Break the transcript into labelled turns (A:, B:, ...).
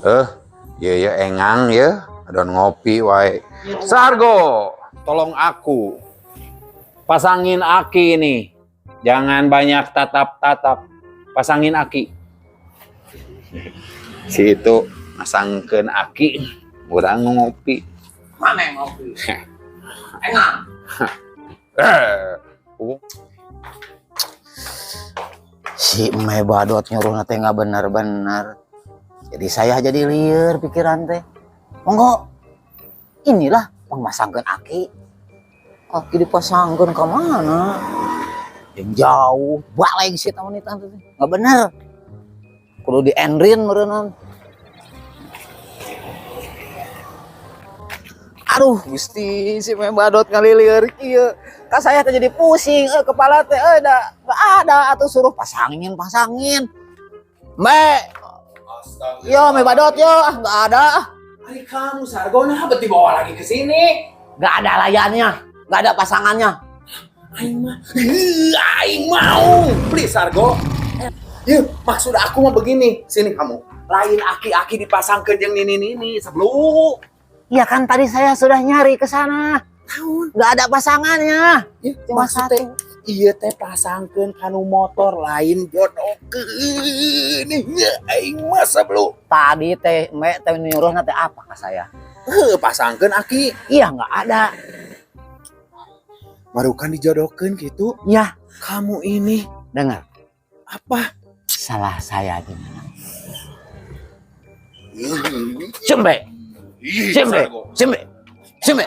A: Eh, ya ya engang ya, ada ngopi wae. Sargo, tolong aku. Pasangin aki nih. Jangan banyak tatap-tatap. Pasangin aki. Si itu masangkeun aki, urang ngopi.
B: Mana yang ngopi? Engang.
A: Eh,
B: Si Eme Badot nyuruh teh nggak benar-benar. Jadi saya jadi liar pikiran teh. Monggo. Inilah pengmasangkeun aki. Aki dipasangkeun ke mana? Yang jauh, balik sih tahun itu teh. Nggak bener. Kudu diendrin meureunan. Aduh, Gusti, si Eme Badot ngalilieur kieu. Ka saya teh jadi pusing, kepala teh da, nggak ada atau suruh pasangin, pasangin. Me, yo Me Badot yo, ah nggak ada, ah.
A: Ari kamu Sargo nah beti bawa lagi ke sini.
B: Nggak ada layannya, nggak ada pasangannya.
A: Aing mah, aing mau. Please Sargo. Yuk, maksud aku mah begini. Sini kamu. Lain aki-aki dipasangkeun jeung nini-nini sebelum.
B: Ya kan tadi saya sudah nyari ke sana, nggak ada pasangannya.
A: Ya,
B: Cuma
A: maksud teh,
B: satu.
A: Iya teh pasangkeun kanu motor lain jodohkeun. Aing mah sebelum.
B: Tadi teh Me teh nyuruh teh apa ke saya?
A: Heuh, pasangkeun aki.
B: Iya nggak ada.
A: Barukan dijodohkeun gitu.
B: Ya,
A: Kamu ini
B: dengar.
A: Apa?
B: Salah saya gimana? Cembe, cembe, cembe, cembe.